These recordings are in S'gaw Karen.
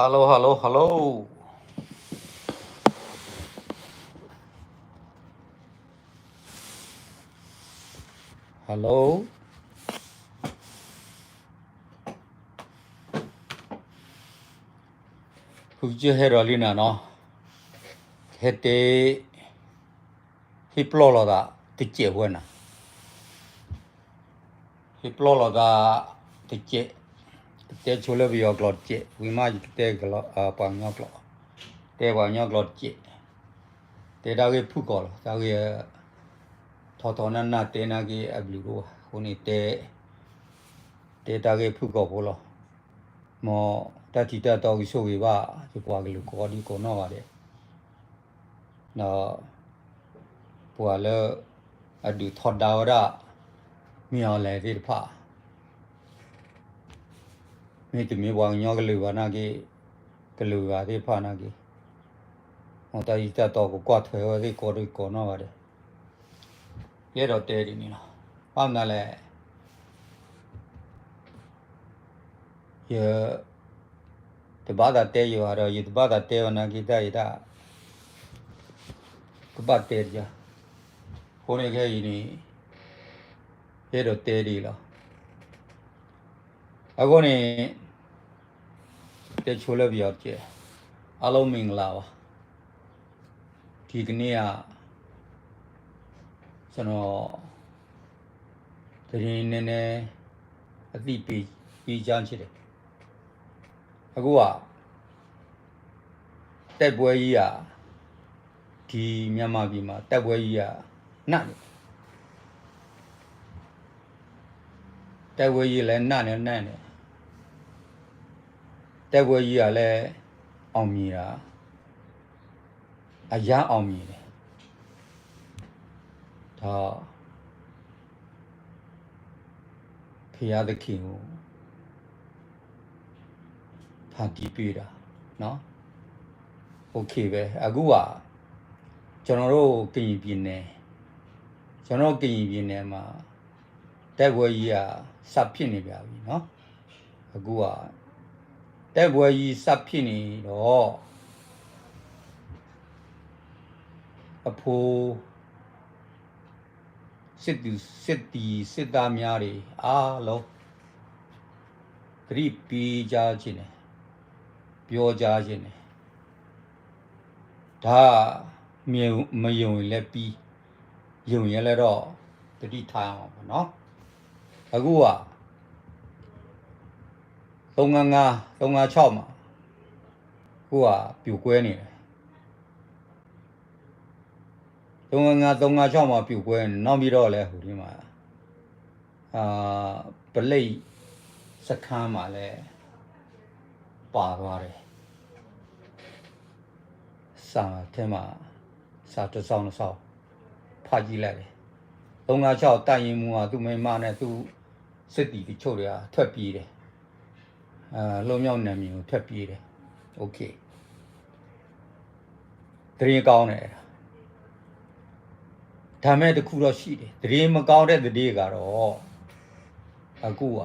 Hello, hello, hello. Hello. ဖုကစၢၢ်ဟဲဒီးလံနၤနီၤ, ဟဲတဲ, ဟ့ၣ်ပျီၢ်လိာ်သးတစဲးဝဲနၤ, ဟ့ၣ်ပျီၢ်လိာ်သးတစဲး, ကတဲဆိလၢပယီၤကျိာ်တစဲး, ဝံၤမးယကတဲပှၤကညီကျိာ်, တဲပှၤကညီကျိာ်တစဲး, တဲတၢ်ဂ့ၢ်ဖုၣ်ကိာ်လီၤ, တၢ်ဂ့ၢ် ထီထီနၢ်နၢ်တဲနာ်က့အဘျုးဒိၣ်ဘၣ်, အဃိန့ၣ် တဲတၢ်ဂ့ၢ်ဖုၣ်ကိာ်ဖိလီၤ. မ်တၢ်ထံၣ်တၢ်တီကဆိၣ်ဂ့ၤဘၣ် ယပှၤကလုာ်ကိးဒံကိးနီၢ်ဂၤဒဲး, ဒီး ပှၤလၢအဒုးထီဒါဝဲဒၣ် မ့ၢ်အီၤလဲၣ်သ့ၣ်တဖၣ်, မ့တမ့ၢ်ပှၤကညီကလုာ်ဘၣ်နာ်က့, ကလုာ်ဂၤသ့ၣ်တဖၣ်နာ်က့, မ်တၢ်ထံၣ်တၢ်တီကကွၢ်ထွဲဝဲသ့ၣ်ကိးဒံကိးနီၢ်ဂၤဒဲး, ယအဲၣ်ဒိးတဲဒ်န့ၣ်လီၤ. ဘၣ်မနုၤလဲၣ် ယတဘၣ်သးတဲယၤဒီး ယတဘၣ်သးတဲဘၣ်နာ်က့ တၢ်ယတၢ် ကဘၣ်တဲတယၤ, အဃိန့ၣ်ခဲအံၤန့ၣ် ယအဲၣ်ဒိးတဲဒ်အံၤလီၤ. အဃိန့ၣ် တဲဆိလၢပယီၤတက့ၢ်, အားလုံးမင်္ဂလာပါ, ဒီကနေ့က ကျွန်တော် သတင်းနည်းနည်း အသိပေးပေးချင်တယ်. အခုက တိုက်ပွဲကြီးက ဒီမြန်မာပြည်မှာ တိုက်ပွဲကြီးက နးနေတယ်. တိုက်ပွဲကြီးလည်း နးနေ နးနေတယ်. တိုက်ပွဲကြီးကလည်း အောင်မြင်တာ အရမ်းအောင်မြင်တယ်. ဒါ ဘုရားသခင်ကို ဖန်တီးပေးတာနော်. OK ပဲ. အခုက ကျွန်တော်တို့ကရင်ပြည်နယ်, ကျွန်တော်တို့ကရင်ပြည်နယ်မှာ တိုက်ပွဲကြီးက စဖြစ်နေပြန်ပြီနော်. အခုက တိုက်ပွဲကြီး စဖြစ်နေတော့ အဖိ စစ်သူစစ်သည်စစ်သားများတွေအားလုံး သတိပေးကြချင်တယ်, ပြောကြချင်တယ်. ဒါ မယုံမယုံရင်လည်းပြီး, ယုံရင်လည်းတော့ သတိထားရမှာပေါ့နော်. အခုက သုံးငါးငါး, သုံးငါးခြောက်မှာ အခုက ပြိုကွဲနေတယ်. သုံးငါးငါး, သုံးငါးခြောက်မှာ ပြိုကွဲနေ, နောက်ပြီးတော့လည်း ဟိုဒီမှာ အာ ပလိပ်စခန်းမှာလည်း ပါသွားတယ်. စာထဲမှာ စာတစ်စောင်နှစ်စောင် ဖတ်ကြည့်လိုက်တယ်. သုံးငါးခြောက် တပ်ရင်းမှူးက သူ့မိန်းမနဲ့ သူ့စစ်သည်တချို့တွေက ထွက်ပြေးတယ်. အာ လွတ်မြောက်နယ်မြေကို ထွက်ပြေးတယ်. OK. သတင်းကောင်းတယ် အဲ့ဒါ. ဒါပေမဲ့ တစ်ခုတော့ရှိတယ်. သတင်းမကောင်းတဲ့သတင်းကတော့ အခုက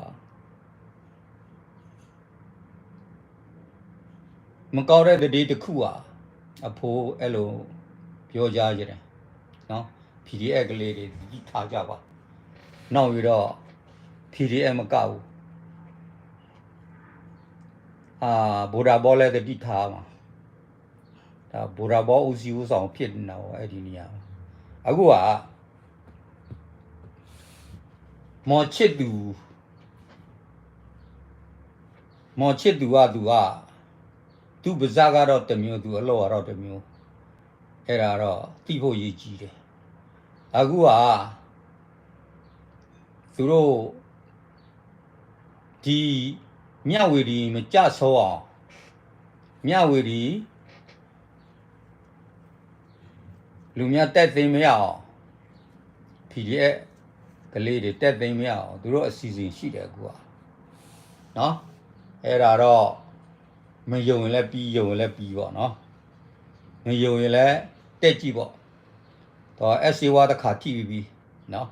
မကောင်းတဲ့သတင်းတစ်ခုက အဖိအဲ့လိုပြောကြားချင်တယ်နော်. PDF ကလေးတွေ သတိထားကြပါ. နောက်ပြီးတော့ PDF မကဘူး, အာ ဗိုလ်ဒါဘီလည်း သတိထားမှာ. ဒါ ဗိုလ်ဒါဘီ ဦးစီးဦးဆောင်ဖြစ်နေတာပေါ့ အဲ့ဒီနေရာမှာ. အခုက မောင်ချစ်သူ မောင်ချစ်သူက သူက သူ့ပါးစပ်ကတော့တစ်မျိုး, သူအလုပ်ကတော့တစ်မျိုး, အဲ့ဒါတော့ သိဖို့အရေးကြီးတယ်. အခုက သူတို့ ဒီမြဝတီမကျဆုံးအောင်, မြဝတီ လူများတက်သိမ်းမရအောင်, PDF ကလေးတွေ တက်သိမ်းမရအောင် သူတို့အစီအစဉ်ရှိတယ် အခုကနော်. အဲ့ဒါတော့ မယုံရင်လည်းပြီး, ယုံရင်လည်းပြီးပေါ့နော်. မယုံရင်လည်း တက်ကြည့်ပေါ့. ဒီး အဲဆေးဝါးတစ်ခါထိပြီးပြီနော်.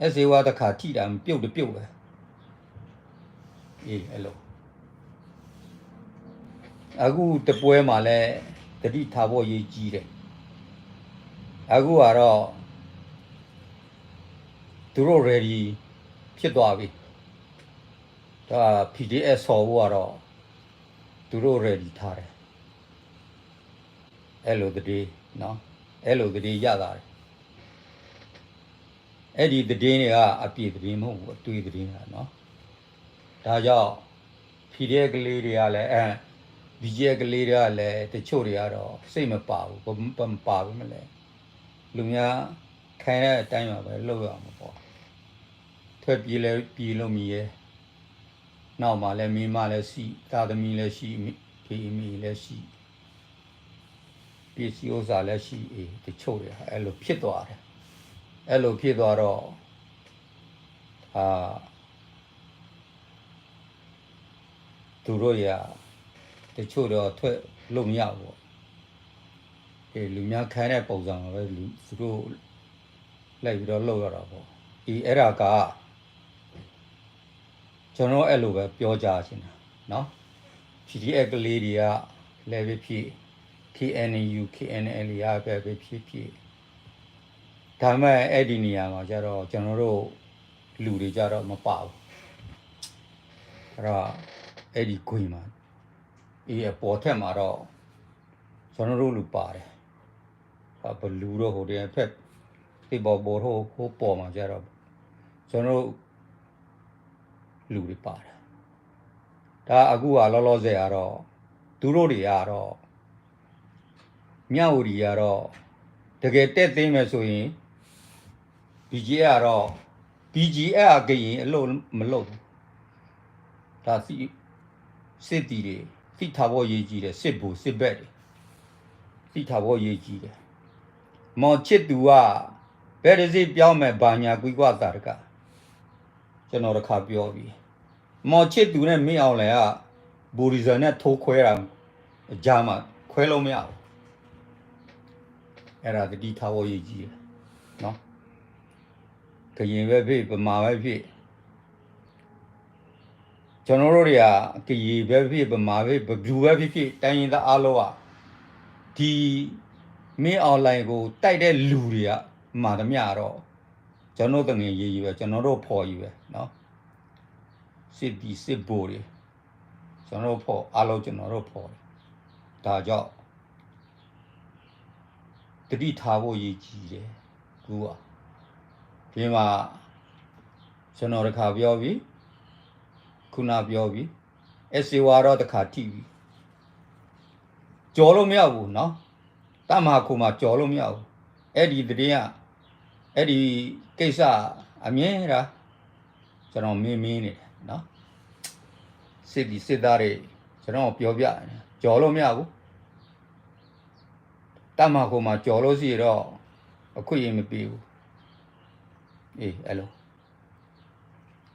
အဲဆေးဝါးတစ်ခါထိတာ မပြုတ်တပြုတ်ပဲ. အေး အဲ့လို. အခုတပွဲမှာလည်း သတိထားဖို့အရေးကြီးတယ်. အခုကတော့ သူတို့ ready ဖြစ်သွားပြီ. ဒါ PDF ဆော်ဖို့ကတော့ သူတို့ ready ထားတယ်. အဲလိုသတင်းနော်, အဲလိုသတင်းရတာတယ်. အဲ့ဒီသတင်းတွေကအပြည့်သတင်းမဟုတ်ဘူး, အသွေးသတင်းကနော်. ဒါကြောင့် PDF ကလေးတွေကလည်းအဲ BGF ကလေးတွေကလည်းတချို့တွေကတော့စိတ်မပါဘူး, ပမပါဘူးမလဲ. လူများခိုင်းတဲ့အတိုင်းပါပဲလုပ်ရမှာပေါ့. ထွက်ပြေးလည်းပြေးလို့မရ, နောက်မှာလည်းမိန်းမလည်းရှိ, သားသမီးလည်းရှိ, မိ- ဖေမိလည်းရှိ, ပစ္စည်းဥစ္စာလည်းရှိ, အေး, တချို့တွေအဲ့လိုဖြစ်သွားတယ်. အဲ့လိုဖြစ်သွားတော့ အာ သူတို့တွေက တချို့တော့ထွက်လို့မရဘူးပေါ့. အေး, လူများခိုင်းတဲ့ပုံစံမှာပဲ လူ- သူတို့လိုက်ပြီးတော့လုပ်ရတာပေါ့. အေး, အဲ့ဒါက ကျွန်တော်အဲ့လိုပဲပြောကြားချင်တာနော်. PDF ကလေးတွေကလည်းပဲဖြစ်, KNU KNLA ကပဲပဲဖြစ်ဖြစ်, ဒါပေမဲ့အဲ့ဒီနေရာမှာကျတော့ကျွန်တော်တို့လူတွေကျတော့မပါဘူး. အဲ့တော့အဲ့ဒီခွင်မှာ, အေး, အပေါ်ထပ်မှာတော့ကျွန်တော်တို့လူပါတယ်. ပလူတို့ဟိုတည်းဖက် သစ်ဘော်ဘိုတို့ဟိုပေါ်မှာကျတော့ ကျွန်တော်တို့ လူတွေပါတယ်. ဒါအခုကလောလောဆယ်ကတော့ သူတို့တွေကတော့ မြဝတီကတော့ တကယ်တက်သိမ်းမယ်ဆိုရင် BGF ကတော့ BGF ကရင်အလုပ်မလုပ်ဘူး. ဒါသိ- စစ်သည်တွေ သိထားဖို့အရေးကြီးတယ်, စစ်ဗိုလ်စစ်ဘက်တွေ သိထားဖို့အရေးကြီးတယ်. မောင်ချစ်သူက ဘယ်တစ်စိတ်ပြောင်းမယ် ဘာညာကွီးကွာသံတကာ ကျွန်တော်တစ်ခါပြောပြီ. မောင်ချစ်သူနဲ့မင်းအောင်လှိုင်က ဘူရီဇာနဲ့ထိုးခွဲတာ အကြားမှာခွဲလို့မရဘူး. အဲ့ဒါသတိထားဖို့အရေးကြီးတယ်နော်. ကရင်ပဲဖြစ်, ဗမာပဲဖြစ်, ကျွန်တော်တို့တွေက ကရင်ပဲဖြစ်, ဗမာပဲဖြစ်, ဘယ်သူပဲဖြစ်ဖြစ်, တိုင်းရင်းသားအားလုံးက ဒီမင်းအောင်လှိုင်ကိုတိုက်တဲ့လူတွေက မှန်သမျှတော့ ကျွန်တော်သူငယ်ချင်းကြီးပဲ, ကျွန်တော်တို့ဖော်ကြီးပဲနော်. စစ်သည်စစ်ဗိုလ်တွေ, ကျွန်တော်တို့ဖော်, အားလုံးကျွန်တော်တို့ဖော်တယ်. ဒါကြောင့် သတိထားဖို့အရေးကြီးတယ်. အခုက ဒီမှာ ကျွန်တော်တစ်ခါပြောပြီ, ခုနပြောပြီ, အဲစေဝါတော့တစ်ခါထိပြီ. ကျော်လို့မရဘူးနော်. တပ်မဟာခုမှာကျော်လို့မရဘူး. အဲ့ဒီသတင်းက, အဲ့ဒီကိစ္စအမြဲတမ်း ကျွန်တော်မေးမေးနေတယ်နော်. စစ်သည်စစ်သားတွေ, ကျွန်တော်ပြောပြနေတယ်, ကျော်လို့မရဘူး. တပ်မဟာခုမှာကျော်လို့ရှိရင်တော့ အခွင့်အရေးမပေးဘူး. အေး, အဲ့လို.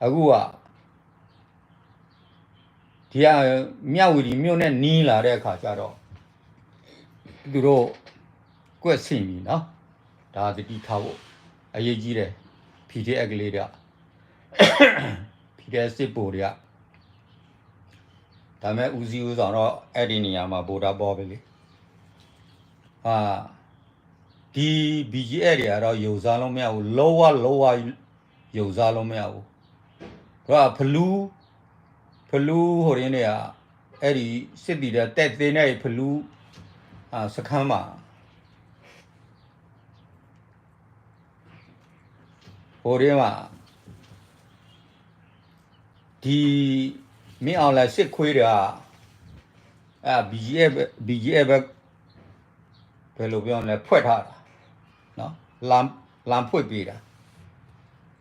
အခုက ဒီက မြဝတီမြို့နဲ့နီးလာတဲ့အခါကျတော့ သူတို့ကွက်ဆင်ပြီနော်. ဒါသတိထားဖို့အရေးကြီးတယ်. PDF ကလေးတွေက, PDF စစ်ဗိုလ်တွေက. ဒါပေမဲ့ဦးစီးဦးဆောင်တော့အဲ့ဒီနေရာမှာဗိုလ်ဒါဘီပဲလေ. အာ, ဒီ BGF တွေကတော့ယုံစားလို့မရဘူး, လုံးဝလုံးဝယုံစားလို့မရဘူး. သူကဖလူ, ဖလူဟိုတည်းနေရာ, အဲ့ဒီစစ်သည်တွေတက်သိမ်းတဲ့ဖလူ, အာ, စခန်းမှာ ဟိုတည်းမှာ ဒီမင်းအောင်လှိုင်စစ်ခွေးတွေက အဲ BGF ပဲ BGF ပဲ ဘယ်လိုပြောမလဲ ဖွဲ့ထားတာနော်, လမ်းလမ်းဖွင့်ပေးတာ,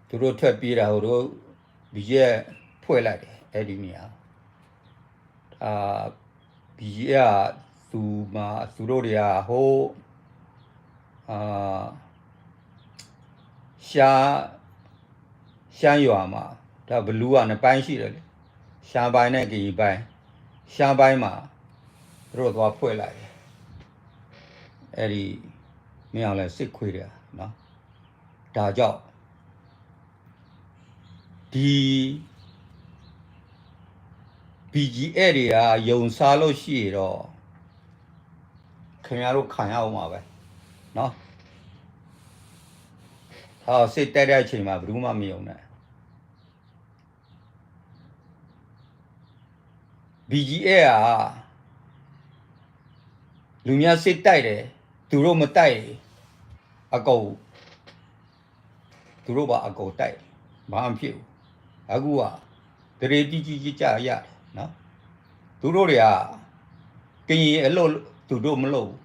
သူတို့ထွက်ပြေးတာဟိုတို့ BGF ဖွဲ့လိုက်တယ် အဲ့ဒီနေရာ, အာ BGF ကသူမှာသူတို့တွေကဟို အာ ရှမ်းရှမ်းရွာမှာ ဒါဘလူးကနှစ်ပိုင်းရှိတယ်လေ, ရှမ်းပိုင်းနဲ့ကရင်ပိုင်း, ရှမ်းပိုင်းမှာသူတို့သွားဖွဲ့လိုက်တယ်, အဲ့ဒီမင်းအောင်လှိုင်စစ်ခွေးတွေကနော်. ဒါကြောင့်ဒီ BGF တွေ ယုံစားလို့ရှိရင်တော့ ခင်ဗျားတို့ ခံရဦးမှာပဲနော်. စစ်တိုက်တဲ့အချိန်မှာ ဘယ်သူမှမယုံနဲ့. BGF က လူများ စစ်တိုက်တယ်, သူတို့မတိုက်ရင် အကုန် သူတို့ပါ အကုန်တိုက်, ဘာမှမဖြစ်ဘူး. အခုက သတင်းတိတိကျကျရတယ်နော်. သူတို့တွေက ကရင်အလုပ် သူတို့မလုပ်ဘူး.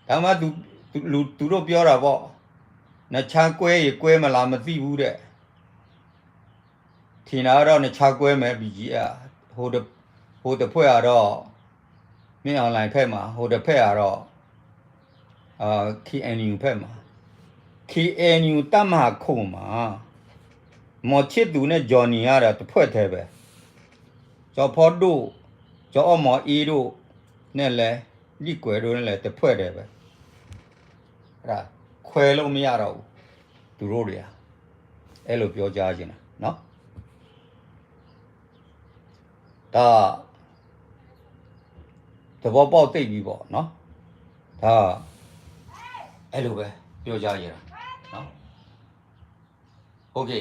ဒါမှ သူ သူ လူ သူတို့ပြောတာပေါ့. နဆန်းကွဲရင် ကွဲမလား မသိဘူးတဲ့. ထင်တာကတော့ နဆန်းကွဲမယ် BGF ဟိုတ ဟိုတဖွဲ့ကတော့ မင်းအောင်လှိုင်ဖက်မှာ ဟိုတဖက်ကတော့ အာ KNU ဖက်မှာ KNU တပ်မဟာခုနစ်မှာ မောင်ချစ်သူနဲ့ Johnny ကတော့ တစ်ဖွဲ့တည်းပဲ. ကျော်ဖော်ဒို့ ကျော်အောင်မောင်အေးတို့နဲ့လည်း လီကွယ်တို့နဲ့လည်း တစ်ဖွဲ့တည်းပဲ. အဲ့ဒါ ခွဲလို့မရတော့ဘူး သူတို့တွေက အဲ့လိုပြောကြားချင်တာနော်. ဒါ သဘောပေါက်သိပ်ပြီပေါ့နော်. ဒါ အဲ့လိုပဲ ပြောကြားချင်တာနော်. OK.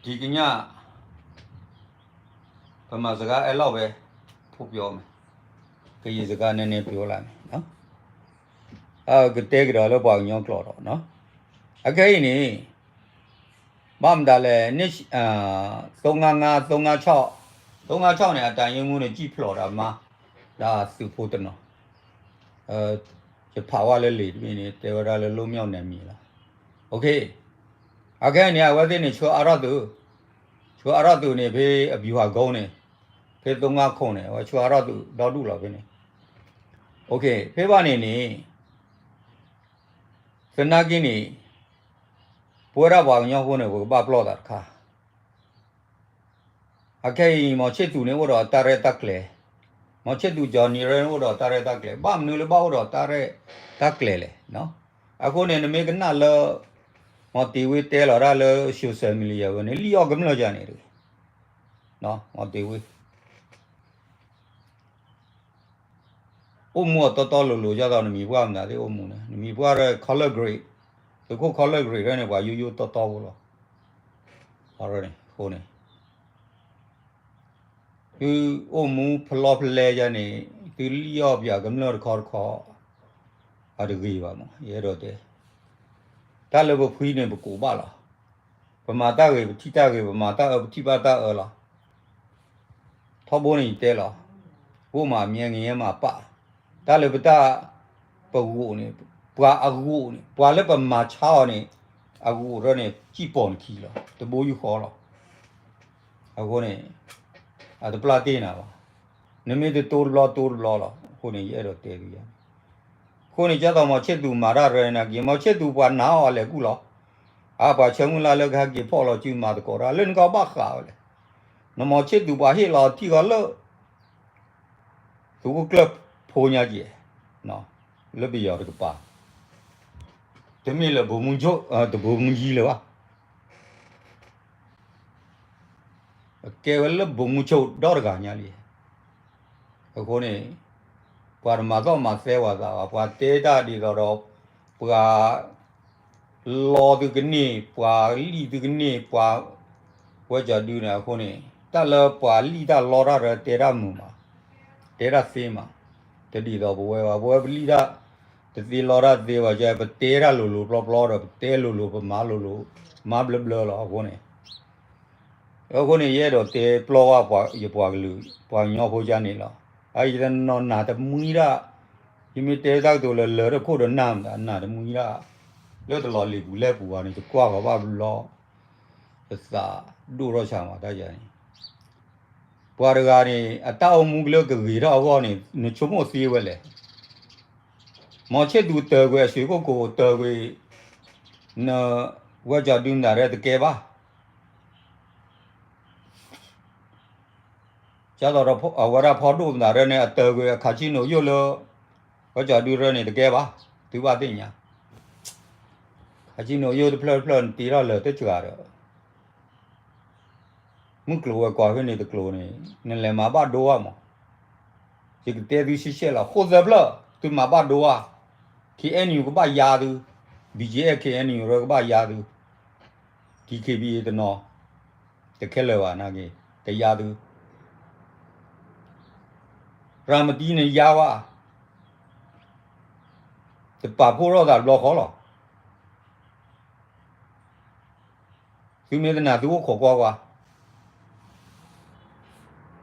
ဒီကည ဗမာစကားအဲ့လောက်ပဲ ဖို့ပြောမယ်. ကရင်စကားနည်းနည်းပြောလိုက်မယ်နော်. အဲ ကတဲကဒီးလၢပှၤကညီကျိာ်ဒီးနော်. အခဲအံၤန့ၣ် ဘၣ်မတၤလဲၣ် နှစ် အာ သုံးငါးငါး သုံးငါးခြောက် သုံးငါးခြောက်န့ၣ် အတၢ်ညိမူန့ၣ် ကံၣ်ဖျိးဒီးမါ ဒီးသုးဖိတနီၤ ယဖးဝဲလၢလံာ်တဘ့ၣ်န့ၣ် တဲဝဲဒၣ်လၢ လွတ်မြောက်နယ်မြေ လီၤ. OK. အခဲအံၤန့ၣ် အဝဲသ့ၣ်န့ၣ် ဆှၢအါထီၣ်သုး ဆှၢအါထီၣ်သုးန့ၣ် ဖဲအဗျူဟာကုန်းန့ၣ် ဖဲသုံးငါးခုနစ်န့ၣ် အဝဲဆှၢအါထီၣ်သုးဒီဒူၣ်လီၤဖဲန့ၣ်. OK. ဖဲဘၣ်န့ၣ်န့ၣ် သနာ်က့န့ၣ် ပဝဲဒၣ်ပှၤကညီဖိန့ၣ် ပကဘၣ်ပလီၢ်သးတခါ. အခဲအံၤ မောင်ချစ်သူန့ၣ် အိၣ်ဒီးတၢ်ရဲၣ်တၢ်ကျဲၤ, မောင်ချစ်သူ Johnny ရဲၣ်န့ၣ် အိၣ်ဒီးတၢ်ရဲၣ်တၢ်ကျဲၤ, ဘၣ်မနုၤလၢဘၣ်အိၣ်ဒီးတၢ်ရဲၣ်တၢ်ကျဲၤလဲၣ်. အဃိန့ၣ် နမ့ၢ်ကနၣ်လၢ မောင်တေဝင်း တဲလီၤတၢ်လၢ social media ဝဲန့ၣ် လံၣ်အီၣ်ကမျၢၢ်ယၤန့ၣ်တဂ့ၤ. မောင်တေဝင်း အိၣ်မူအတီတီလိၤလိၤ ဒ်သိးနမံၤပှၢ်မနုၤသ့ၣ်အိၣ်မူန့ၣ် နမံၤပှၢ်ရဲၣ် color green, သုးခိၣ် color green ရဲၣ်န့ၣ် ပှၤယိယိတီတီဖိလီၤ. အဃိန့ၣ် သုအိၣ်မူဖလီဖလဲယၤန့ၣ် သုလံၣ်အီၣ်ပှၤကမျၢၢ်တခီတခီ အတဂ့ၤဘၣ်မး ယအဲၣ်ဒိးတဲ. တၢ်လၢပဖှံန့ၣ် ပကိးဘၣ်လီၤ. ပမၤတၢ်ဂ့ၤ ပထံၣ်တၢ်ဂ့ၤ, ပမၤတၢ်အၢ ပထံၣ်ဘၣ်တၢ်အၢလီၤ. ထီဘိန့ၣ်ယတဲလီၤ, အိၣ်မးအမြဲ ငရဲမးပၢ်, တၢ်လၢပတၢ် ပဂိာ်န့ၣ် ပှၤအဂိာ်န့ၣ် ပှၤလၢပမၤဆါအီၤန့ၣ် အဂိာ်ထီၣ်န့ၣ် စံၣ်ပိာ်နခံလီၤ, တဘိယူၢ်ဃီလီၤ. အဃိန့ၣ် အတပျၢ်တ့ၢ်နၤဘၣ်. နမ့ၢ်တတိတဘျီတိတဘျီလီၤ. အဃိန့ၣ် ယအဲၣ်ဒိးတဲသုယၤန့ၣ်. အဃိန့ၣ် ကၢ်သိး မောင်ချစ်သူ မၤတၢ်ရဲၣ်နာ်က့ မောင်ချစ်သူ ပှၤနာ်အီၤအလဲၤကူၣ်လီၤ. အါ ပှၤဆၢမုၢ်လၢ်လၢကဟဲက့ၤဖီၣ်လီၤစုမၤသကိးတၢ် လၢနကဘၣ်ဃးဝဲလဲၣ်. နမောင်ချစ်သူ ပှၤဟ့ၣ်လီၤထံၣ်ဃီလၢ သုးခိၣ်ကျၢၢ်ဖိညါက့ၤ လၢပယီၤတကပၤ တမ့ၢ်လၢ ဗိုလ်မှူးချုပ် တ ဗိုလ်မှူးကြီး လၢၤဘၣ်. ကဲဝဲလၢ ဗိုလ်မှူးချုပ် ဒီတဂၤညါလံ. အဃိန့ၣ် ပှၤတမၤသီၣ်မၤသဲပှၤသးဘၣ်, ပှၤတဲတၢ်ဒ်သိးဒီး ပှၤ လီသုကန့ၢ်, ပှၤလံၣ်သုကန့ၢ်, ပှၤ ဝဲကၠီၤဒုန့ၣ် အဃိန့ၣ် တၢ်လၢပှၤလံၣ်တၢ်လီတၢ်ရၢ တဲတၢ်မုာ်မး, တဲတၢ်သ့မး, တဒ်သိးပဝဲဘၣ်. ပဝဲပလံၣ်တၢ် တသ့လီတၢ်သ့ဘၣ်, ပတဲတၢ်လိၤလိၤပျီပျီဒီး ပတဲလိၤလိၤ ပမၤလိၤလိၤ မၤဘျၢဘျၢလီၤ. အဃိန့ၣ် အဃိန့ၣ် ယအဲၣ်ဒိးတဲပျီဘၣ် ယပှၤကလုာ် ပှၤကညီဖိကါန့ၣ်လီၤ. အယတနီၤနၢ်တမှံဒၣ်, ယမ့ၢ်တဲတၢ်ကတိၤလၢလၢတခိၣ်ဒီးနၢ်မတၤ နၢ်တမှံဒၣ်, လၢတလီၤလံာ်ပူၤလဲၢ်ပူၤဘၣ်န့ၣ် တကွၢ်ဃီၤဘၣ်ဘျီ, တသးဒိၣ်ထီၣ်ဆၣ်မးတၢ်ယၤန့ၣ်. ပှၤတဂၤန့ၣ် အတၢ်အိၣ်မူကလၢကဂ့ၤထီၣ်အဂီၢ်န့ၣ် နဆိကမိၣ်သ့ဝဲလဲၣ်. မောင်ချစ်သူ တၢၤကွံာ်အဆွေခိၣ်ကိၤ တၢၤကွံာ် န ဝဲကၠီၤဒုနၣ်ရၢတကဲဘၣ်. ကၢ်သိးဒီးအဝဲဒၣ်ဖီဒိၣ်နၣ်ရၢန့ၣ် အတၢၤကွံာ်အခးဆံနိၣ်ယိၣ်လၢ ဝဲကၠီၤဒုရၢန့ၣ်တကဲဘၣ်, သုဘၣ်သ့ၣ်ညါ. ခးဆံနိၣ်ယိၣ်တဖျၢၣ်တဖျၢၣ်န့ၣ် တ့ထီၣ်လၢာ်တစှၤဒီး မုၢ်ကျိၤဝဲၤကွာ်ဖဲန့ၣ်တကျိၤန့ၣ် နလဲၤမၤဘၣ်ဒိဘၣ်မး, ယကတဲသုရှဲရှဲလီၤ. ဃိၣ်သၢဖျၢၣ် သုမၤဘၣ်ဒိဧါ, K N U ကဘၣ်ယါသု, B G F K N U ကဘၣ်ယါသု, T K B A တနီၤ, တခဲလၢာ်ဘၣ်နာ်က့, တယါသု, ရၤမတံန့ၣ်ယါဝဲ, တပာ်ဖှိၣ်ထီၣ်သးတဘျီဃီလီၤ. သုမ့ၢ်တနာ်သုအိၣ်ခိးကွၢ်ကွၢ်,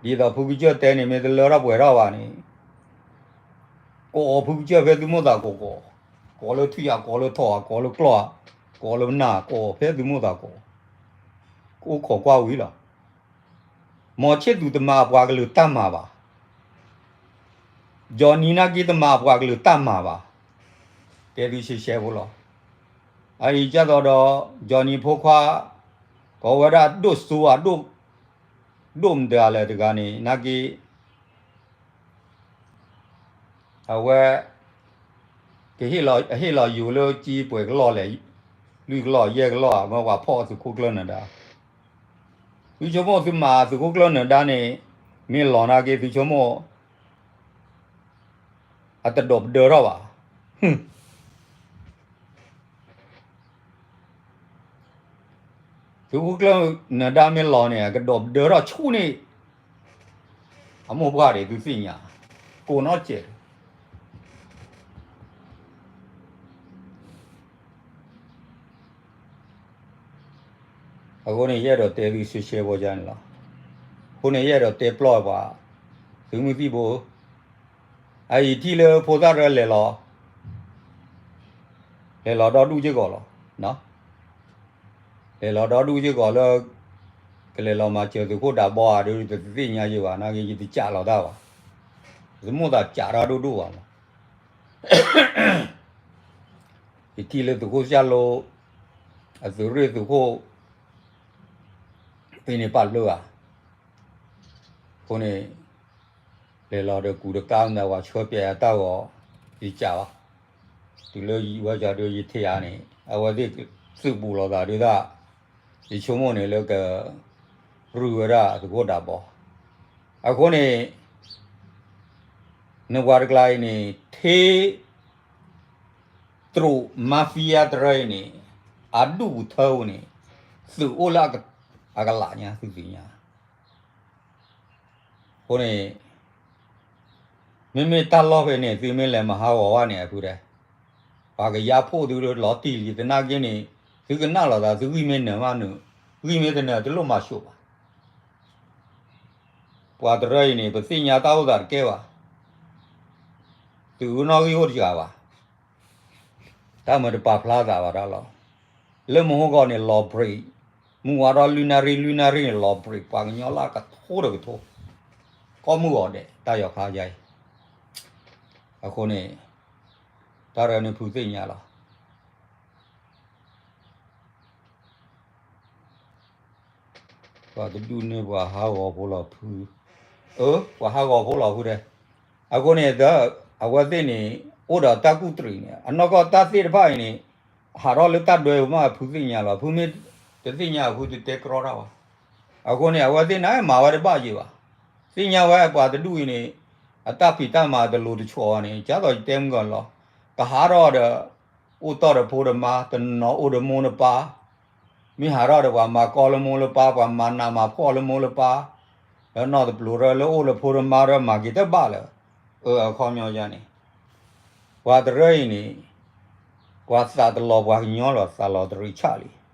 ဒ်သိးဖုကစၢၢ်တဲန့ၣ် မ့ၢ်တလၢထီၣ်ပှဲၤထီၣ်ဘၣ်န့ၣ်, ကိးအီၤဖုကစၢၢ်ဖဲသုမိၢ်သးကိးကိး, ကိးလၢထွံၣ်ဧါ, ကိးလၢထိၣ်ဧါ, ကိးလၢကျီၢ်ဧါ, ကိးလၢနၢ်, ကိးဖဲသုမိၢ်သးကိး, ကအိၣ်ခိးကွၢ်ဝံၤလီၤ. မီၤဆ့ၣ်သူးတမၤအပှၤကလုာ်တၢ်မၤဘၣ်, ကၠီနံၤနာ်က့တမၤအပှၤကလုာ်တၢ်မၤဘၣ်, တဲသုရှဲရှဲဖိလီၤ. အအံၤကၢ်သိးဒီး ကၠီနံၤဖိခွါ ကိးဝဲဒၣ်ဒိၣ်စိဧါ, ဒိၣ်မတၤလဲၣ်တဂၤန့ၣ် နာ်က့ အဝဲ ကဟ့ၣ်လီၤယိၤလၢကၠံပှဲၤကလီၢ်လဲၣ်, လွံၢ်ကလီၢ်ယဲၢ်ကလီၢ် မ့ၢ်ပှၤဖီၣ်သုးခိၣ်ကျၢၢ်နၢၤဒါ, သုဆိကမိၣ်သုမၤသုးခိၣ်ကျၢၢ်နၢၤဒါန့ၣ် မ့ၢ်လီၤနာ်က့ သုဆိကမိၣ် အတဒိးပဒၢထီၣ်ဘၣ်. သုးခိၣ်ကျၢၢ်နၢၤဒါမ့ၢ်လီၤန့ၣ် အကဒိးပဒၢထီၣ်ဆူၣ်န့ၣ် အမိၢ်ပှၢ်ဒံးသုသ့ၣ်ညါ, ကိးနီၢ်စဲး အဃိန့ၣ် ယအဲၣ်ဒိးတဲသုရှဲရှဲဖိယါန့ၣ်လီၤ. အဃိန့ၣ် ယအဲၣ်ဒိးတဲပျီၢ်ပှၤ သုးမုၢ်သံၣ်ဘိ, အအံၤထံၣ်လၢဖိသၣ်ရၢလဲၤလီၤ, လဲၤလီၤဒီဒူၣ်စ့ၢ်ကီးလီၤ. လဲၤလီၤဒီဒူၣ်စ့ၢ်ကီးလၢ ကလဲၤလီၤမၤစၢၤသုးခိၣ်ဒးဘီဧါဒီး တသ့ၣ်ညါယဲဘၣ်, နာ်က့ ယတကးလီၤတၢ်ဘၣ်, ယတမိၣ်သးကးတၢ်ဒိၣ်ဒိၣ်ဘၣ်မး. ယထံၣ်လၢသုးခိၣ်စၢ်လိ, အသုးရ့ၣ်သုးခိၣ် ဖဲန့ၣ်ပာ်ဘျုးဧါ. အဃိန့ၣ် လဲၤလီၤဒီးကူးတကါမနုၤ ပှၤဆှၢပျဲတၢ်ဂီၤ ယကးဘၣ်. တုၤလၢယဝဲကဒီးယထံၣ်ဧါန့ၣ် အဝဲသ့ၣ်သုးဘူးလိာ်သးဒုးဒၣ်, ယဆိကမိၣ်န့ၣ်လၢက ရုၢ်ဝဲဒၣ်သုးခိၣ်ဒးဘီ. အဃိန့ၣ် နပှၤတကျါအံၤန့ၣ် ထ့ တရူး mafia တရၢအံၤန့ၣ် အဒူၣ်ပူၤထၢပူၤန့ၣ် သုးအိၣ်လၢအကလးညါ သုသ့ၣ်ညါ. အဃိန့ၣ် မ့မ့ၢ်တၢ်လီၢ်ဖဲန့ၣ် သုမ့ၢ်လဲၤမၤဟးဂီၤဘၣ်န့ၣ် အဖုတဲ, ပှၤကယါဖှိၣ်သုလီၤတံၢ်လံ သနာ်က့န့ၣ် သုကနၣ်လိာ်သး သုဂံၢ်မ့ၢ်နၢၤမးနုာ်, ဂံၢ်မ့ၢ်တနၢၤတလိၣ်မၤဆိးဘၣ်. ပှၤတရၢအံၤန့ၣ် ပသ့ၣ်ညါတၢ်အိၣ်သးတကဲဘၣ်. သုးအုၣ်နီၣ်ဂံၢ်အိၣ်တယၤဘၣ်. တၢ်မၤတပာ်ဖျါသးဘၣ်တၢ်လီၤ. လၢမဟိဂီၤန့ၣ် လီၤ break, မုၢ်ဝါထီၣ်လွံၢ်နၣ်ရံၣ် လွံၢ်နၣ်ရံၣ်န့ၣ် လီၤ break ပှၤကညီလၢအကထိတကထိ, ကီၢ်မုၢ်ဂီၤဒဲး တၢ်ယီၤခါယါအံၤ. အဃိန့ၣ် တၢ်ရဲၣ်န့ၣ်ဖုသ့ၣ်ညါလီၤ. ပှၤတဒူၣ်န့ၢ်ပှၤဟးဂီၤဖိလီၤဖု, အၢ ပှၤဟးဂီၤဖိလီၤဖုတဲ. အဃိန့ၣ်ဒီး အဝဲသ့ၣ်န့ၣ် အိၣ်ဒီးတၢ်ကူၣ်တရံးန့ၣ် အနီၢ်ကီၢ်တၢ်သ့ၣ်တဖၣ်အံၤန့ၣ် ဟးထီၣ်လၢတၢ်ဒွဲပူၤမး ဖုသ့ၣ်ညါလီၤ. ဖုမ့ၢ်တသ့ၣ်ညါ ဖုတတဲကြီတၢ်ဘၣ်. အဃိန့ၣ် အဝဲသ့ၣ်န့ၣ် မၤဝဲတဘၣ်ယံၤဘၣ်. သ့ၣ်ညါဝဲပှၤတဒူၣ်အံၤန့ၣ် အတၢ်ဖံးတၢ်မၤတလိၤတဆီဘၣ်န့ၣ် ကၢ်သိးယတဲမုၢ်ဂီၤလီၤ. ကဟးထီၣ်ဒီး အိၣ်တီၢ်ဒီးဖိဒီးမါ တနီၤအိၣ်ဒီးမိၢ်ဒီးပၢ် မ့ၢ်ဟးထီၣ်ဒီးပှၤမၤကီလၢမိၢ်လၢပၢ် ပှၤမၤနးမၤဖှီၣ်လၢမိၢ်လၢပၢ်, ဒီးနီၢ်တပျိၤရၢလၢအိၣ်လၢဖိလၢမါရၢမၤက့ၤတဘၣ်လၢၤ. အၢ အခီပညီယါန့ၣ် ပှၤတရၢအံၤန့ၣ် ပှၤသးတလီၤပှၤကညီလီၤ သးလီၤတရံးဆၣ်လံ.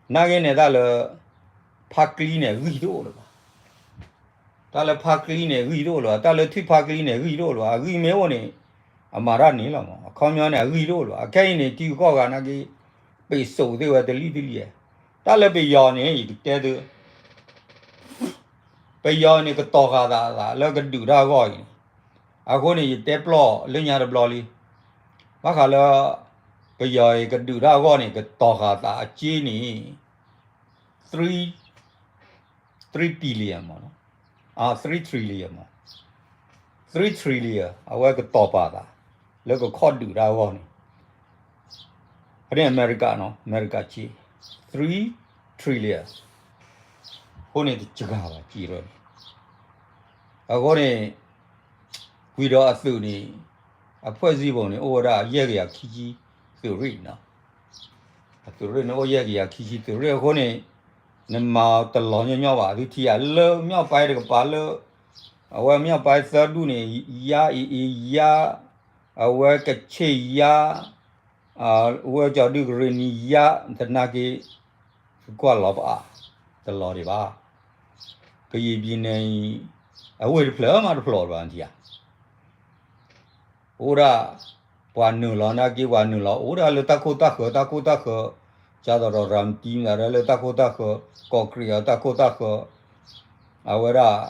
နာ်က့န့ၣ်တၢ်လၢ ဖါကျံန့ၣ်ဂံၢ်တအိၣ်လၢၤဘၣ်. တၢ်လၢဖါကျံန့ၣ်ဂံၢ်တအိၣ်လၢၤဘၣ်. တၢ်လၢထွံၣ်ဖါကျံန့ၣ်ဂံၢ်တအိၣ်လၢၤဘၣ်. အဂံၢ်မ့ၢ်အိၣ်န့ၣ် အမၤတၢ်န့ၣ်လီၤမး. အခီပညီန့ၣ် အဂံၢ်တအိၣ်လၢၤဘၣ်. အခဲအံၤန့ၣ် ထံဂုၤကီၢ်ဂၤနာ်က့ ပ့းစိးသ့ၣ်ဝဲတလံၣ်တလံၣ်. တၢ်လၢပယီၤန့ၣ် ယကတဲသု ပယီၤန့ၣ် ကတီၤဃာ်သးသးလၢကဒုးတၢ်အဂီၢ်အံၤန့ၣ်, အဃိန့ၣ် ယတဲပျီၢ်လၢညါတဘျီလံ. ဘၣ်ဃးလၢ ပယီၤအံၤ ကဒုးတၢ်အဂီၢ်န့ၣ် ကတီၤဃာ်သးအစ့န့ၣ် three, three billion မး, three trillion မး, three trillion အဝဲကတီၤပာ်သး လၢကခီၣ်ဒုးတၢ်အဂီၢ်န့ၣ် ဖဲန့ၣ်အမဲရကၤနီၤ, အမဲရကၤစ့ three trillion. အဃိန့ၣ်တစှၤဘၣ် စံးရၢန့ၣ်, အဃိန့ၣ် ကွံာ်ဒီးအသုးန့ၣ် အဖှဲးစံးဘိန့ၣ် အိၣ်ဝဲဒၣ်ယဲၢ်ကယၤခံဆံ သုးရ့ၣ်နီၤ, အသုးရ့ၣ်န့ၣ်အိၣ်ယဲၢ်ကယၤခံဆံသုးရ့ၣ်အဃိန့ၣ် နမၤတလီၤညီညီဘၣ် သုထံၣ်ဧါ လၢမၠီၣ်ပဲတကပၤလၢ အဝဲမၠီၣ်ပဲသၢဒူၣ်န့ၣ် ယါအံၤအံၤယါ အဝဲကဆ့ၣ်ယါ ဝဲကၠီၤဒုၣ်ကရ့ၣ်နံၤယါ သနာ်က့ သုကွၢ်လီၤပအါ တလီၤဒံးဘၣ်. ကယံာ်ပံၤန့ၣ် အဝ့ၢ်တဖျၢၣ်မးတဖျီၣ်ဘၣ်နထံၣ်ဧါ အိၣ်ဒၣ် ပှၤနုာ်လီၤနာ်က့ ပှၤနုာ်လီၤ အိၣ်ဒၣ်လၢတၢ်ခိၣ်တၢ်ဃၢၤ တၢ်ခိၣ်တၢ်ဃၢၤ ကၢ်သိးဒီးရၤမတံမတၤဒၣ်လၢတၢ်ခိၣ်တၢ်ဃၢၤ ကီးကြံးအီၤတၢ်ခိၣ်တၢ်ဃၢၤ အဝဲဒၣ်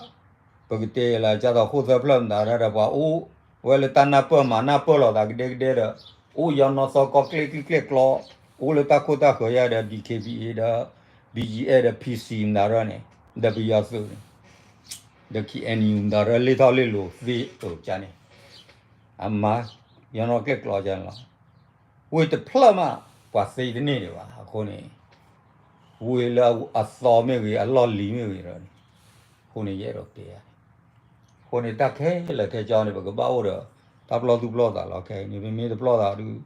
ပကတဲလၢကၢ်သိးခိၣ်သၢဖျၢၣ်မတၤဒၣ်ဒီး ပှၤအိၣ်ဝဲလၢတၢ်နၢ်ပၢၢ်မၤနၢ်ပၢၢ်လိာ်သးကဒဲကဒဲဒီး အိၣ်ယီၤနီၢ်သီကီၢ်ကျဲကျံကျဲကျီ အိၣ်လၢတၢ်ခိၣ်တၢ်ဃၢၤယါဒီး DKBA ဒီး BGF ဒီး PC မတၤဒၣ်န့ၣ် ဒီးပယီၤသုးန့ၣ် ဒီး KNU မတၤဒၣ်လ့ထီၣ်လ့လိၤသ့အကန့ၣ် အမၤ ယီၤနီၢ်ကျဲကျီကန့ၣ်လီၤ. ဝ့ၢ်တဖျၢၣ်မး ပှၤသ့တန့ၢ်ဒံးဘၣ် အဃိန့ၣ် ဝ့ၢ်လၢအသီမ့ၢ်ဂ့ၤ အလီၢ်လံၤမ့ၢ်ဂ့ၤဒီးန့ၣ် အဃိန့ၣ် ယအဲၣ်ဒိးတဲယၤန့ၣ် အဃိန့ၣ်တၢ်ခဲလၢာ်ခဲဆ့န့ၣ် ပကဘၣ်အိၣ်ဒီး တၢ်ပလီၢ်သူၣ်ပလီၢ်သးလီၤ ခဲအံၤန့ၣ် ပမ့ၢ်တပလီၢ်သးဒုး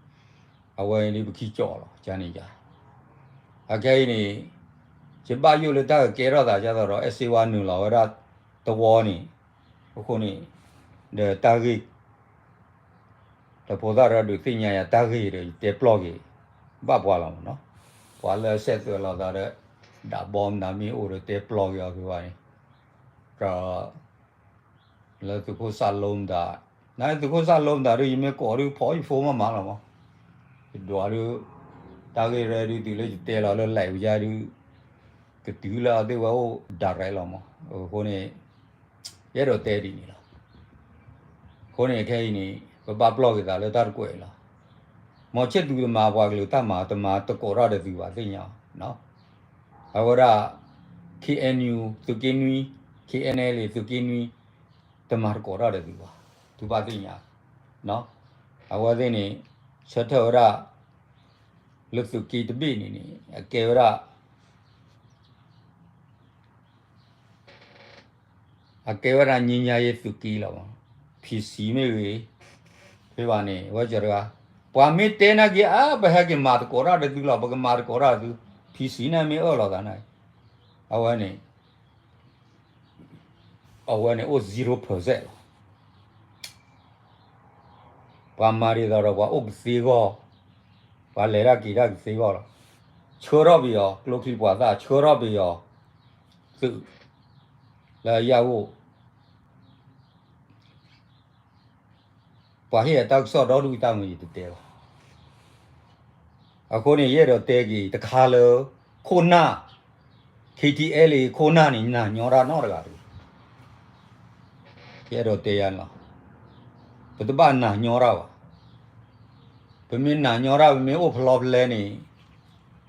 အဝဲန့ၣ်ဒုးပခံကၠီၣ်လီၤ ကန့ၣ်ယၤ အခဲအံၤန့ၣ် ယဘၣ်ယိၣ်လၢတၢ်ကကဲထီၣ်သးကၢ်သိးဒီး အဲၣ်စ့ဝါနုာ်လီၤဝဲဒၣ်တဝီန့ၣ် အဃိန့ၣ် ဒီးတၢ်ဂ့ၢ် ဒီးဖိသၣ်ရၢဒုးသ့ၣ်ညါယၤတၢ်ဂ့ၢ်ဒီး ယတဲပျီၢ်က့ၤ ဘၣ်ပှၤလီၤမးနီၤ, ပှၤလၢအစဲးသွဲးလိာ်သးဒီး ဒၣ်ဘီမတၤမ့ၢ်အိၣ်ဒီးတဲပျီၢ်က့ၤအီၤက့ၤဝဲန့ၣ်, ဒီး လၢသုးခိၣ်စၢ်လိမတၤ, နသုးခိၣ်စၢ်လိမတၤဒုး ယမ့ၢ်ကိးဒုး ဖိယဖိမးမးလီၤမး, ယဒွးဒုး တၢ်ဂ့ၢ်ရဲဒုး တုၤလၢယတဲလီၤလၢ live ယါဒုး ကတုၤလၢအသ့ၣ်ဝဲအိၣ် direct လီၤမး, အဃိန့ၣ် ယအဲၣ်ဒိးတဲဒ်န့ၣ်လီၤ. အဃိန့ၣ်ခဲအံၤန့ၣ် ပဘၣ်ပျီၢ်က့ၤသးလၢတၢ်တကွဲးလီၤ. မ်ဆ့ၣ်သူတမၤပှၤကလုာ်တၢ်မၤ တမၤတကိးတၢ်ဒီးသုဘၣ်သ့ၣ်ညါ, အဝဲဒၣ် KNU သုးက့နွံ, KNLA သုးက့နွံ, တမၤတကိးတၢ်ဒီးသုဘၣ်, သုဘၣ်သ့ၣ်ညါ, အဝဲသ့ၣ်န့ၣ် ဆၢထၢၣ်ဝဲဒၣ် လၢသုးက့တဘ့ၣ်န့ၣ်န့ၣ် အကဲဝဲဒၣ် အကဲဝဲဒၣ် ငြိမ်းချမ်းရေး သုးက့လီၤ. PC မ့ၢ်ဂ့ၤ, ဖဲဘၣ်န့ၣ် အဝဲကၠီတဂၤ, ပှၤမ့ၢ်တဲနာ်က့ အါ ပဟဲက့ၤမၤသကိးတၢ်ဒီးသုလီၤ, ပကမၤသကိးတၢ်သု, PC န့ၣ်မ့ၢ်အၢၣ်လီၤသးန့ၣ်, အဝဲန့ၣ် အဝဲန့ၣ်အိၣ် zero percent လီၤ. ပှၤမၤဒ်သိးဒီးပှၤအိၣ်ကသ့အဂီၢ်, ပှၤလဲၤတၢ်က့ၤတၢ်ကသ့အဂီၢ်လီၤ. ဆှၢထီၣ်ပယီၤ ကျိချံမျိာ်သၣ်, ဆှၢထီၣ်ပယီၤ သုး လၢအယၢ်ဂိၣ် ပှၤဟ့ၣ်အတၢ်ကစီၣ်ဒီဒူၣ်တၢ်မ့ၢ်ယတတဲဘၣ်. အဃိန့ၣ် ယအဲၣ်ဒိးတဲက့ၤတခါလၢ ခိၣ်နၢ် KTLA ခိၣ်နၢ်န့ၣ် နာ်ညီတၢ်နီတဂၤတဂ့ၤ. ယအဲၣ်ဒိးတဲယၤန့ၣ်လီၤ. ပတဘၣ်နာ်ညီတၢ်ဘၣ်. ပမ့ၢ်နာ်ညီတၢ် ပမ့ၢ်အိၣ်ဖျီဖလဲန့ၣ်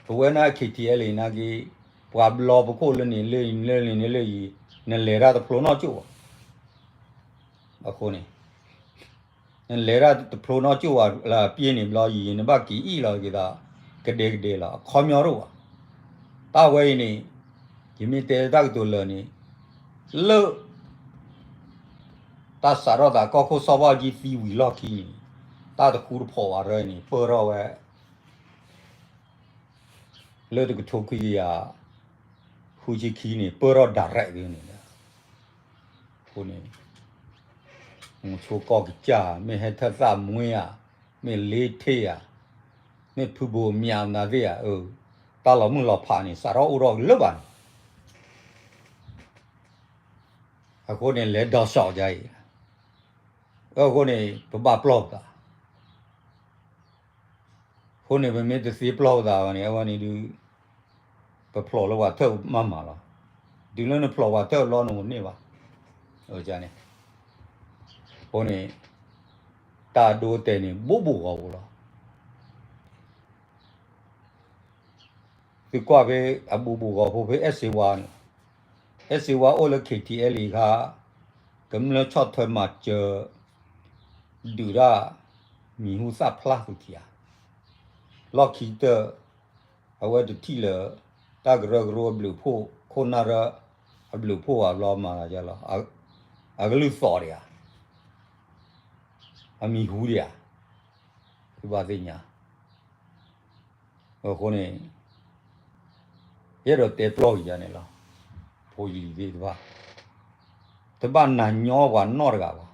ပဝဲန့ၣ် KTLA နာ်က့ ပှၤဘျီပခိၣ်လၢန့ၣ်လၢအံၤလၢန့ၣ်လၢအံၤ နလဲၤတၢ်တဖျိနီၢ်ကၠိၣ်ဘၣ်. အဃိန့ၣ် နလဲၤတၢ်တဖျိနီၢ်ကၠိၣ်ဘၣ်လၢအပျ့ၤန့ၣ်ဘျီယံၤ နဘၣ်က့ၤအံၣ်လီၤက့ၤသး ကဒဲကဒဲလီၤ အခီပညီတအိၣ်ဘၣ်. တၢ်ဝဲအံၤန့ၣ် ယမ့ၢ်တဲတၢ်ကတိၤလၢာ်န့ၣ် လၢ တၢ်စးထီၣ်သးကီၢ်ခိၣ်စီၤဘၣ်ကၠံသံဝံၤလီၢ်ခံန့ၣ် တၢ်တဃူတဖိးဘၣ်ရၢန့ၣ် ပၢၢ်ထီၣ်ဝဲ လၢတကထိခွံကယၤ ဃုဆံခံန့ၣ် ပၢၢ်ထီၣ် direct န့ၣ်လီၤ. အဃိန့ၣ် မုဆိကီၢ်ကစၢ် မ့ၢ်ဟဲထၢၣ်သၣ်မွ့ဧါ, မ့ၢ်လ့ထ့ဧါ, မ့ၢ်ဖုဘိမၠးမနုၤသ့ၣ်ဧါ, တၢ်လီၤမုၢ်လီၤဖးန့ၣ် စးထီၣ်အိၣ်ထီၣ်လၢဘၣ်န့ၣ် အဃိန့ၣ် လဲၤဒီးစီၤဒ်အံၤ, အဃိန့ၣ် ပဘၣ်ပျီၢ်ပသး အဃိန့ၣ် ပမ့ၢ်တသ့ပျီၢ်ပသးဘၣ်န့ၣ် အဝဲန့ၣ်ဒုး ပဖျိးလၢပှၤထၢၣ်မးမးလီၤ. တုၤလၢနဖျိးပှၤထၢၣ်ဘျီနအိၣ်န့ၢ်ဘၣ်. အဃိန့ၣ် တၢ်အဒိအတဲာ်န့ၣ် ဘူးဘူးဂီၤဘူးလီၤ. သုကွၢ်ဖဲအဘူးဘူးဂီၤဖိဖဲအဲၣ်စ့ဝါန့ၣ်, အဲၣ်စ့ဝါအိၣ်လၢ KTLA အခါ, ကမျၢၢ်ဆီၣ်ထွဲမၤစၢၤ ဒုးတၢ်မံၤဟူသၣ်ဖျါသုးထံဧါ, လီၢ်ခံကတၢၢ် အဝဲတထံၣ်လၢ တၢ်ကရၢကရိအဘျုးဖှိၣ် ခိၣ်နၢ်ရၢ အဘျုးဖှိၣ်ဘၣ်ဘျီမၤသးဒ်လီၤ, အကလုၢ်သီၣ်ဒံးဧါ, အမံၤဟူဒံးဧါ, သုဘၣ်သ့ၣ်ညါ. အဃိန့ၣ် ယအဲၣ်ဒိးတဲပျီက့ၤယၤန့ၣ်လီၤ. ဖိယလံၤသ့ၣ်တဖၣ် တဘၣ်နၤညီပှၤနီတဂၤဘၣ်.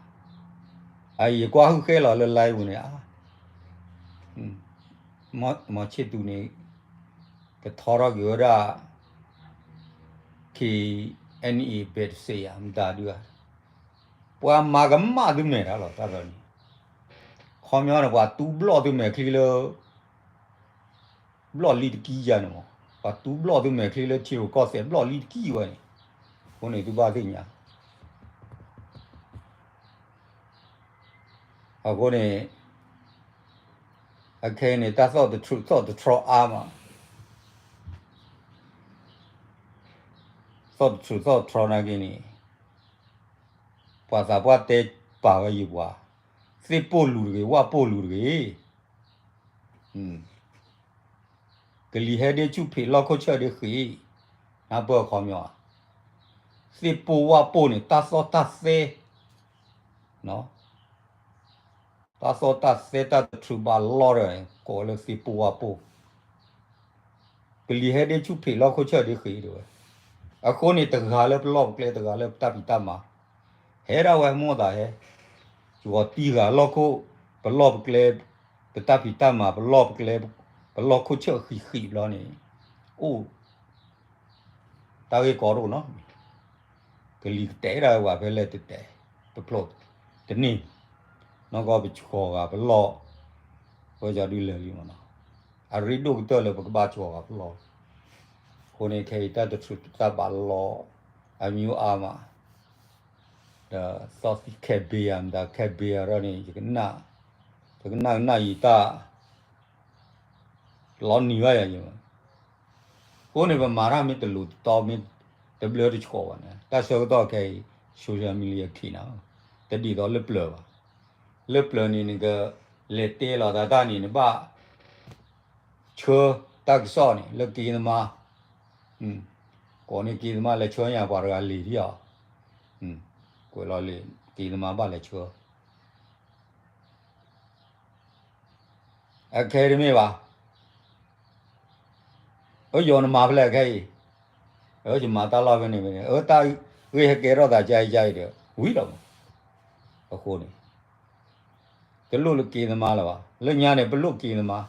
အအံၤယကွၢ်ဟုၣ်ဃဲလီၤလၢ live ပူၤန့ၣ် မီၤဆ့ၣ်သူးန့ၣ် ကထီထီၣ်က့ၤဝဲဒၣ် KNA ဘဲးတစ့းယၤ မတၤဒုဧါ, ပှၤမၤကမၣ်သုမဲာ်တၢ်လီၤ တၢ်ဒီးန့ၣ်, ခီပညီန့ၣ် ပှၤတူဘျီၣ်သုမဲာ်ချံလၢ ဘျီၣ်လံတကံယၤန့ၣ်မး, ပှၤတူဘျီၣ်သုမဲာ်ချံလၢထံရူၢ်ကီၢ်သဲးဘျီၣ်လံတကံဝဲန့ၣ်, အဃိန့ၣ်သုဘၣ်သ့ၣ်ညါ. အဃိန့ၣ် အခဲအံၤန့ၣ် တၢ်သီၣ်တထြူးသီၣ်တထြီအါမး, သီၣ်တထြူးသီၣ်တထြီနာ်က့န့ၣ် ပှၤသးပှၢ်တဲပာ်ဝဲယံၤပှၤ, သ့ၣ်ပိၢ်လူၤတဂ့ၤ ဝၣ်ပိၢ်လူၤတဂ့ၤ. ကလံၤဟဲဒ့ဆူၣ်ဖံး လီၢ်ခိၣ်ဆၢၣ်ဒ့ဃံး, နၢ်ပၢၢ်အခီပညီဧါ. သ့ၣ်ပိၢ်ဝၣ်ပိၢ်န့ၣ် တၢ်သီၣ်တၢ်သဲ, တၢ်သီၣ်တၢ်သဲတၢ်တထြူးဘၣ်လီၢ်ဒီး ကိးလၢသ့ၣ်ပိၢ်ဝၣ်ပိၢ်, ကလံၤဟဲဒ့ဆူၣ်ဖံး လီၢ်ခိၣ်ဆၢၣ်ဒ့ဃံးဒၣ်ဝဲ. အဃိန့ၣ် တဂၤလၢပလီၢ်ပကျဲ တဂၤလၢပတၢ်ဖံးတၢ်မၤ, ဟဲဒၣ်ဝဲမိၢ်သးဟဲ, ယဂီၤတံၢ်ဂၤလီၢ်ခိၣ်, ပလီၢ်ပကျဲ, ပတၢ်ဖံးတၢ်မၤ ပလီၢ်ပကျဲ, ပလီၢ်ခိၣ်ဆၢၣ်ဃံးဃံးဘျီန့ၣ်, အိၣ် တၢ်ဂ့ၢ်ကီတအိၣ်နီတမံၤ, ကလံၤကတဲာ်ဒၣ်ဝဲပှၤဖဲလဲၣ်တတဲာ်, တဖျိတန့ၢ်, နီၢ်ကီၢ်ပဆှီၤဂၤပလီၢ်, ဝဲကီဒုလၢာ်လံမနီၤ, အရ့ဒိၣ်ကတၢၢ်လၢပကဘၣ်ဆှီၤဂၤပလီၢ်, အဃိန့ၣ်ခဲအံၤတၢ်တထြူးတၢ်ဘၣ်လီၢ်, အမံၤအိၣ်အါမး, ဒီးသီၣ်သံခဲဘ့ဧါ မတၤခဲဘ့ဧါဒီးန့ၣ် ယကနၣ်, ယကနၣ်ကနၣ်ယံၤတၢ် လီၤနံၤဘၣ်ယၤယံၤ, အဃိန့ၣ် ပမၤတၢ်မ့ၢ်တလိၤတတီ မ့ၢ်တဘျၢတဆှီဘၣ်န့ၣ် တၢ်ဆၢကတီၢ်ခဲအံၤ social media ခံးနၤ, တဒ်သိးလၢပျၢၤဘၣ်, လၢပျၢၤန့ၣ် နကလဲၤတဲလီၤသးတၢ်န့ၣ် နဘၣ်ဆှၢတၢ်ကစီၣ်န့ၣ် လၢက့ၤသမါ, ကိးန့ၢ်က့ၤသမါလဲၤဆှၢညါပှၤတဂၤလံၤဒ်အီၤ, ကွဲးလီၤလံၤ က့ၤသမါဘၣ်လဲၤဆှၢ အခဲအံၤတမ့ၢ်ဘၣ်, အၢ ယီၤနမၤဖဲလဲၣ်ခဲအံၤ, အၢ ယမၤတၢ်လီၢ်ဖဲန့ၣ်ဖဲန့ၣ် အၢ တၢ်ဂ့ၢ်ဟဲကဲထီၣ်သးကအံၤကအံၤဒီး ဝံၤလီၤမး, အဃိန့ၣ် တလိၣ်လၢက့ၤသမါလၢၤဘၣ်, လၢညါန့ၣ် ပလိၣ်က့ၤသမါ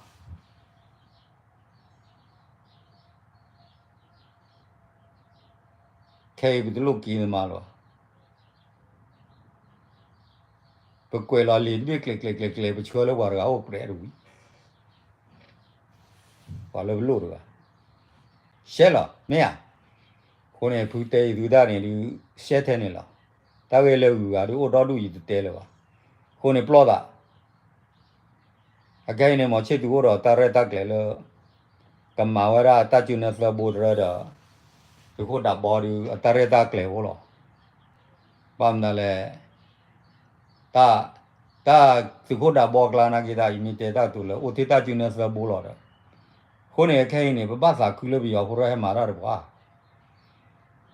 ခဲအံၤပတလိၣ်က့ၤသမါလၢၤဘၣ်, ပကွဲးလီၤလံာ်တဘ့ၣ်ကျဲၤကျဲၤကျဲၤကျဲၤ ပဆှၢလၢပှၤတဂၤအိၣ်ပြဲးတဝံၤ, ပှၤလၢပလိၣ်တဂၤ, ရှဲလီၤ မ့ၢ်ဧါ, အဃိန့ၣ် ဖုတဲအံၤသုတၢ်န့ၣ်ဒုး ရှဲထဲန့ၣ်လီၤ, တၢ်ဂ့ၢ်လၢဂုၤဂၤဒုးအိၣ်ဒီဒူၣ်ယတတဲလၢၤဘၣ်, အဃိန့ၣ်ပျီသး အခဲအံၤန့ၣ် မီၤဆ့ၣ်သူးအိၣ်ဒီးတၢ်ရဲၣ်တၢ်ကျဲၤလၢ ကမၤဝဲဒၣ်တၢ်စုနဲသၢဘိတရၢဒီး သုးခိၣ်ဒးဘီဒုး အတၢ်ရဲၣ်တၢ်ကျဲၤအိၣ်လီၤ, ဘၣ်မနုၤလဲၣ်, တၢ်, တၢ်သုးခိၣ်ဒးဘီကျါနာ်က့ၤတၢ် ယမ့ၢ်တဲတၢ်ကတိၤလၢ အိၣ်ထဲတၢ်စုနဲသၢဘိလီၤဒီး, အဃိန့ၣ် အခဲအံၤန့ၣ် ပဘၣ်သးခုလၢပယီၤဖိရဲၣ်ဟဲမၤတၢ်တပှၤ,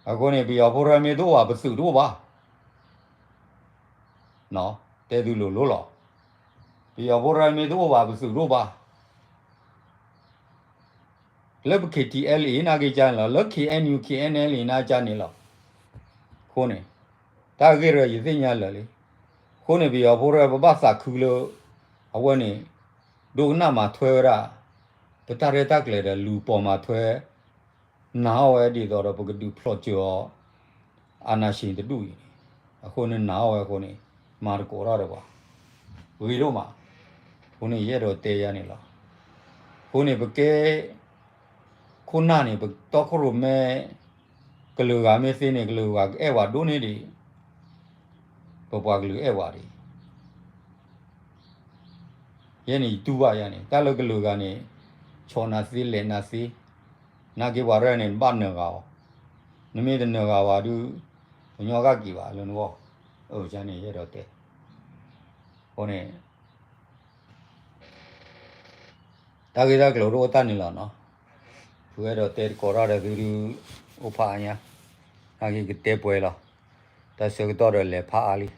အဃိန့ၣ် ပယီၤဖိရဲၣ်မ့ၢ်တအိၣ်ဘၣ် ပသုးတအိၣ်ဘၣ် တဲသုလိၤလိၤလီၤ, ပယီၤဖိရဲၣ်မ့ၢ်တအိၣ်ဘၣ် ပသုးတအိၣ်ဘၣ်, လၢပ K T L A နာ်က့ၤကန့ၣ်လီၤ, လၢ K N U K N L A နာ်က့ၤန့ၣ်လီၤ, အဃိန့ၣ် တၢ်ဂ့ၢ်ရၢယသ့ၣ်ညါလၢာ်လံ, အဃိန့ၣ် ပယီၤဖိရဲၣ်ပဘၣ်သးခုလၢ အဝဲန့ၣ် ဒိကနၣ်မၤထွဲဝဲဒၣ် ပတၢ်ရဲၣ်တၢ်ကျဲၤဒီး လူၤပိာ်မၤထွဲ နာ်အီၤဝဲဒ်သိးဒီး ပကဒုးဖျိးစၢၤအီၤ အာဏာရှင်တဒူၣ်အံၤန့ၣ်, အဃိန့ၣ်နာ်အီၤဝဲအဃိန့ၣ် မၤတကိးထီၣ်ဒီးပှၤ ဂ့ၤဒိၣ်မး, အဃိန့ၣ်ယအဲၣ်ဒိးတဲယၤန့ၣ်လီၤ, အဃိန့ၣ်ပကဲ ခိၣ်နၢ်န့ၣ် ပတီခိၣ်ရိၣ်မဲ ကလုာ်ဂၤမ့ၢ်သ့န့ၣ် ကလုာ်ဂၤကအဲၣ်ဝဲဒိၣ်န့ၢ်ဒံး ပပှၤကလုာ်အဲၣ်ဝဲဒံး ယဲန့ၣ်ယတူၢ်ဘၣ်ယၤန့ၣ် တၢ်လၢကလုာ်ဂၤန့ၣ် ဆီၣ်နၤသ့လဲၣ်နၤသ့, နာ်က့ၤပှၤရဲၣ်န့ၣ် နဘၣ်နၢၤဂၤအီၤ, နမ့ၢ်တနၢၤဂၤဝဲဒုး ပညီဂၤက့ၤဘၣ်လၢနဂီၢ်, အၢ ယန့ၣ်ယအဲၣ်ဒိးတဲ, အဃိန့ၣ် တၢ်ဂ့ၢ်တၢ်ကျိၤတအိၣ်တၢ်န့ၣ်လီၤနီၤ, ဖုအဲၣ်ဒိးတဲတကိးထီၣ်ဒီးသုဒုး အိၣ်ဖးအါညါ, တၢ် အဂ့ၢ်ကတဲပှဲၤလီၤ. တၢ်ဆၢကတီၢ်ဒီးလဲၤဖးအါလံ.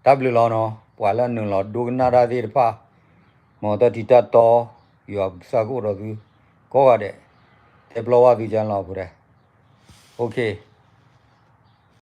တၢ်ဘျုးလီၤနီၤ, ပှၤလၢအနုာ်လီၤဒိကနၣ်တၢ်သ့ၣ်တဖၣ်, မ်တၢ်ထံတၢ်တီ, ယွၤကစၢ်ကအိၣ်ဒီးသု, ကိးဂၤဒဲး, တဲပျီဝဲသုကလီၤဖိဒဲး. OK,